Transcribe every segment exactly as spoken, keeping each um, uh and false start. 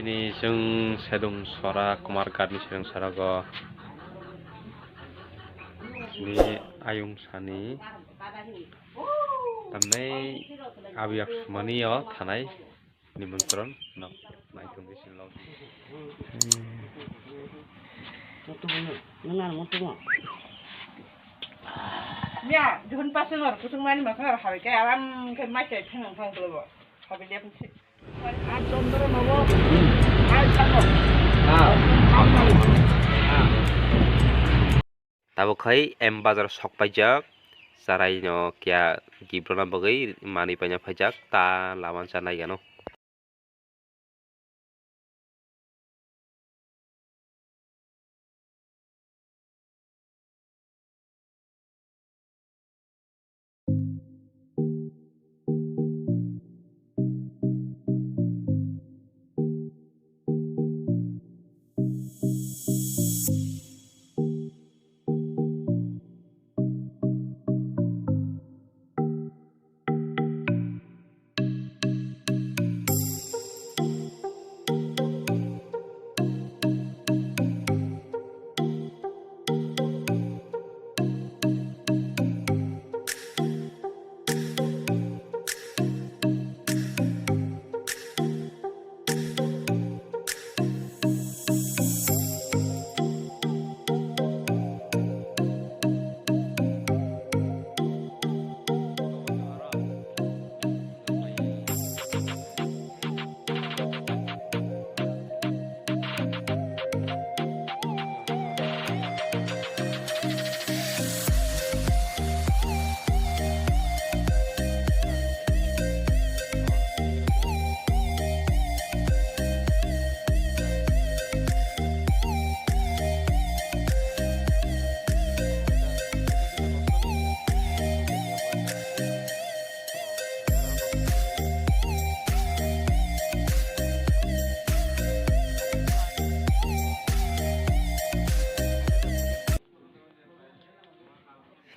Ni chwng sedung sora, Kumarghat ni sedung sora go. Ni ayung sani. Tamnai abiyak sumani o thanai. Nimontron no naitong bisin log. Miya, juhun pasung ar kusung mani masang ar habai kai aram kai mai kai phang phang kolobo. Habai liya pun si. Ar chondro nobo. Ai chamo. Ah. Tabuk hai M Bazar o sok paijak, chwraino kiya gift rwna bagwi manwi paina phaijak, ta lama cha nai gano.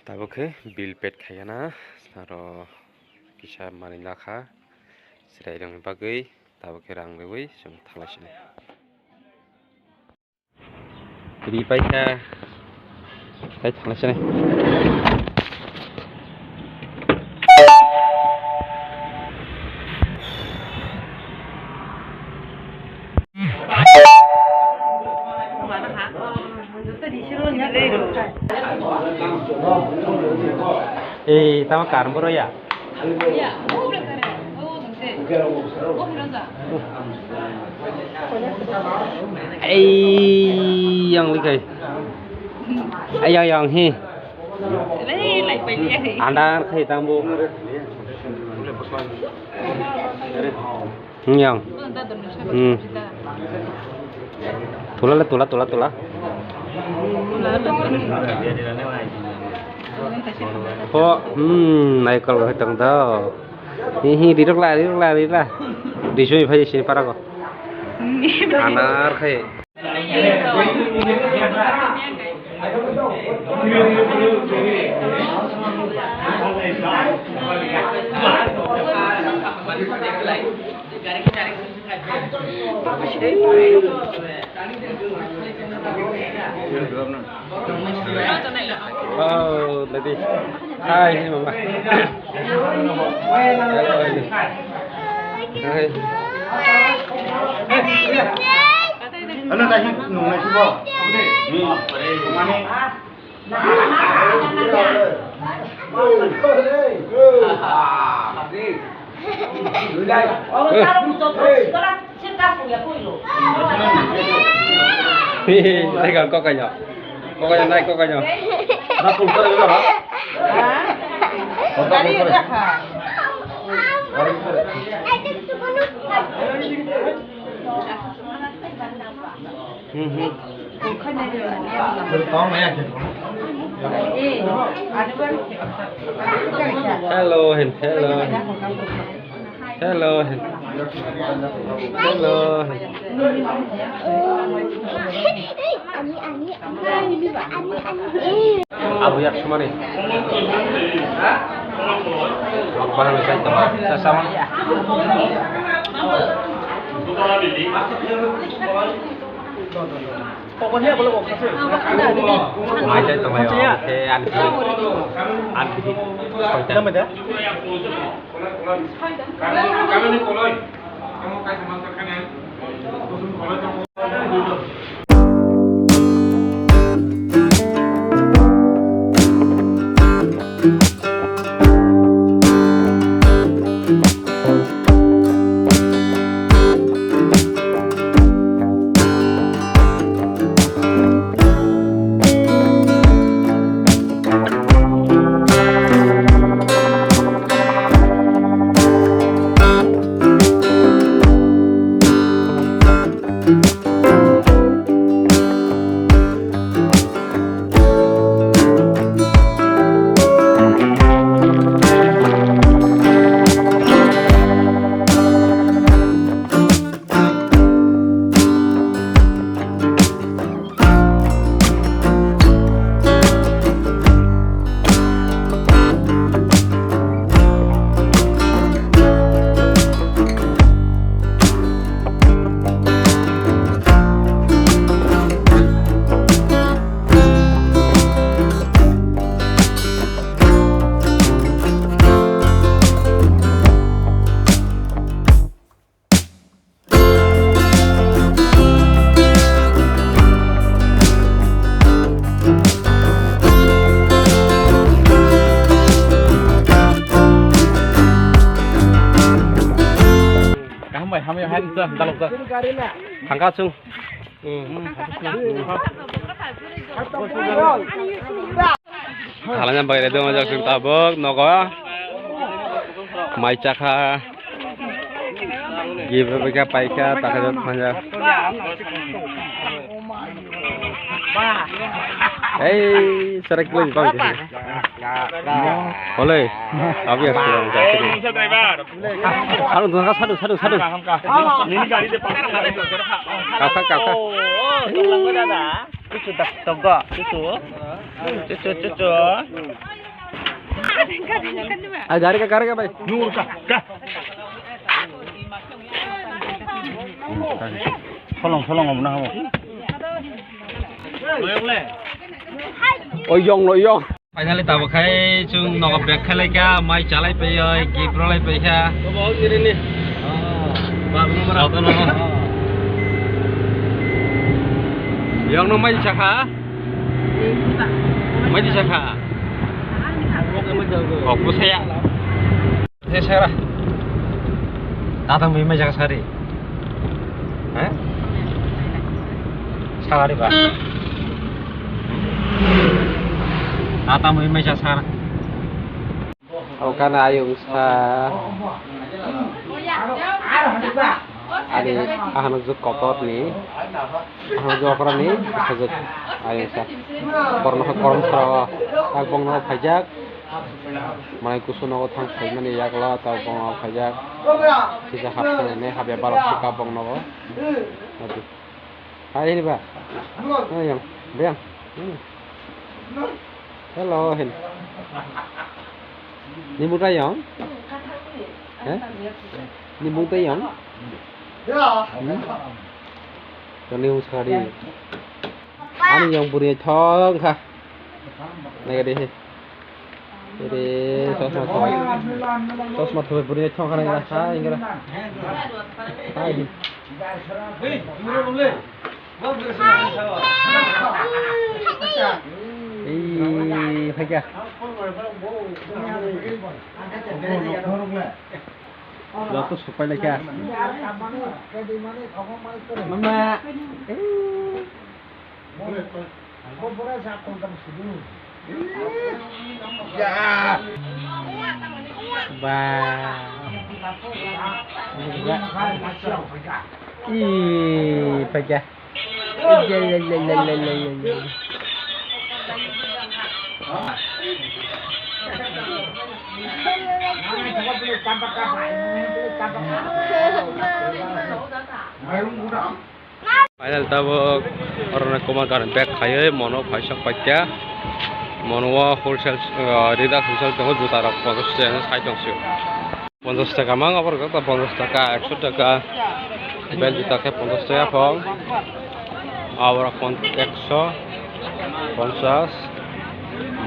Tabuk khe bill paid khaiyana, aro kisa manwi lakha, chwrairokni bagwi tabuk khe rang rwui chwng thanglai sinai. Ri paikha, tai thanglai sinai. Ei, tamo karmo roya. Ei, yang likai. Ei, yang, yang, hi. Andar khai tambo. Yang. Hmm. Tula le, tula, tula, tula. Ko, hmm, naikol hai tong do. Hi, hi, rirok la, rirok la, rirok la. Risoi phai sini para ko. Anar khai. Oh, daddy. Hi, hey, mama. Hello, hey. Hi. Hello, daddy. Nung na sibo. Ni, mane. Hehehe, nai kok kainyo. Kok kainyo, nai kok kainyo. Hmm, hmm. Hello, hen, hello. Hello, hen. Hello, hen. Abo yak sumani. Rok barang sai tama. Sa sama. Mai chai tonglai o, khe ani bihik, ani bihik soita. Kaham bai, hamya hai nisa, dalok da. Thangka chung. Halanya bai re dong jak chung tabok nogo. Mai chakha. Gibra bai kha pai kha, takha jak manja. Ei, serak lagi kau gitu. Oleh, abi ya sudah jadi. Sadu, sadu, sadu, sadu. Ini kali dia pakai. Kakak, kakak. Oh, tolong gue dah. Cucu tak togok, cucu. Cucu, cucu. Ah, gari ka, gari ka, bai. Nur ka, ka. Solong, solong, om na hamo. Oyong, oyong. Finally, tabo khai chung nogo bag khalai kha, mai chalai pai oi, gift rwlai pai kha. Jotono. Yong no mai chakha? Mai chakha? Kok bwsaya. He sara. Tatang bai mai chakha sari. He? Sari ba. Tatang bai mai chakha sara. Abo gana ayung sa. Ani ahano juk kotor ni. Ahano juk okra ni sajak ayung sa. Borno khe korom sara o. Tak bongno phaijak. Manai kusu nogo thang phaimani yaklo tak bongno phaijak. Kisa hap thang ne habya balok suka bongno o. Adi. Hai, ini, Pak. Oh, yang. Bang. Hmm. Hello, hin. Ni muda yang? Eh? Ni muda yang? Hmm? Yang ni muda di. Ani yang buri thong kha. Nai di. Ere, chosma thobai. Chosma thobai buri thong khana ngira. Ha, ngira. Hai. Ei, phaikha. Joto supai laikha. Mama. Ei. Ya. Ba. Ih, phaikha. Ya, ya, ya. Final tabok oroni Kumar Garon bag khaiwi mono phaisok paikha. Mono o wholesale, ah, rida wholesale tongo, juta rok ponchash taka sai tong sio. Ponchas taka mang, aboro kok ta ponchas taka, ekso taka, bel juta khe ponchas taka phong, aboro pon-, ekso ponchas,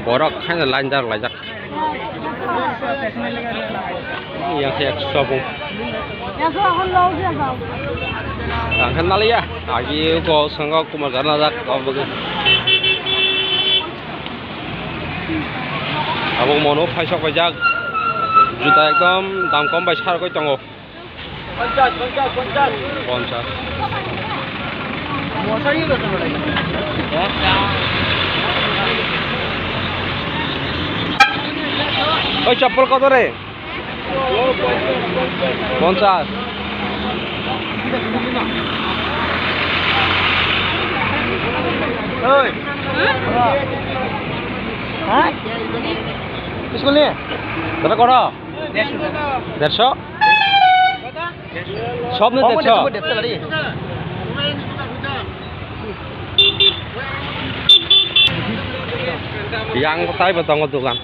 borok haino line jar laijak. Yang khe ekso bung. Ang khe naliya, agi ko swngo kumar jana jak, abo bagwi. Abo mono phaisok paijak. Juta ekdom dam kom bai sargwi tongo. Ponchas. Oi, chappal koto re? Ponchas. Oi. Ha? School ni? Dara koro? Dersho? Sob ni dersho? Yang tai bo tongo dogan.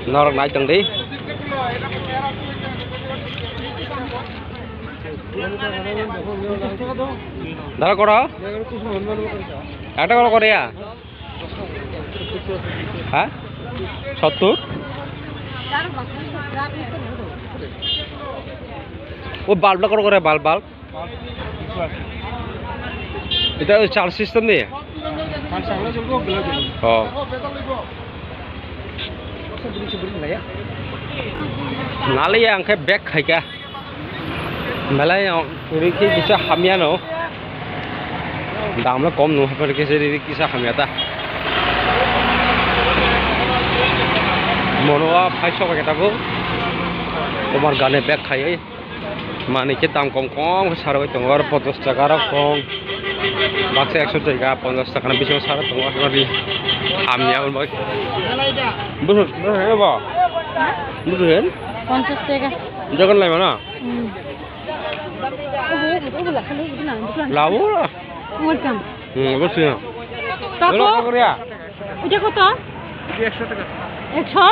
Norok nai tong di. Dara koro? Ekta koro kore ya? Ha? Sottur? O bulb la koro kore, bulb, bulb? Eta charge system ni? Oh. Naliya ang khe bag khaika. Belai rikhi kisa hamya no. Dam no kom no, hapar kisa rikhi kisa hamya ta. Mono wa phai sok khe tabuk. Omar gane bag khai. Mani khe dam kom kom khe sarwi tongo, oro ponchas taka rok kong. Baksa ekso taka, ponchas taka ni bisingo sarwi tongo, oro ri hamya wng bai. Busu, busu he bo? Busu he? Ponchas taka. Jogon lai mano? Hmm. Labu. Welcome. Hmm, busu ya. Tako? Oro ko ya? Eta koto? Ekso?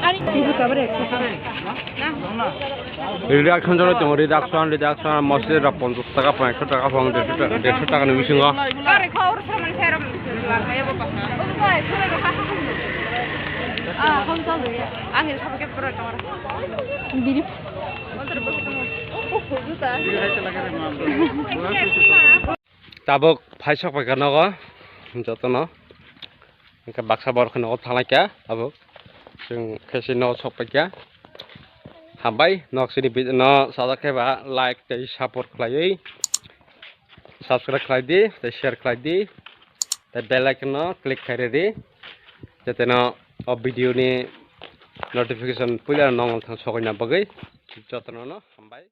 Ari. Ibu kabar ekso taka. Reduction jora tongo, reduction, reduction, mostly ra ponchas taka, ekso taka, pang derso taka, derso taka ni bisingo. Kare khaur samani seram. Ah, hom chal ya. Angin sabke pura tongo. Biri. Tabuk phai sok paikha nogo jotono, hwnkhe baksa borok khe nogo thanglaikha tabuk, chwng khe se nogo sok paikha. Hambai nok sini video no sajak khe ba like tei support khlaiwi subscribe khlai di tei share khlai di tei bell icon no click khai rw di, jateno o video ni notification puila nong thang sokoi na bagwi. Jotono no hambai.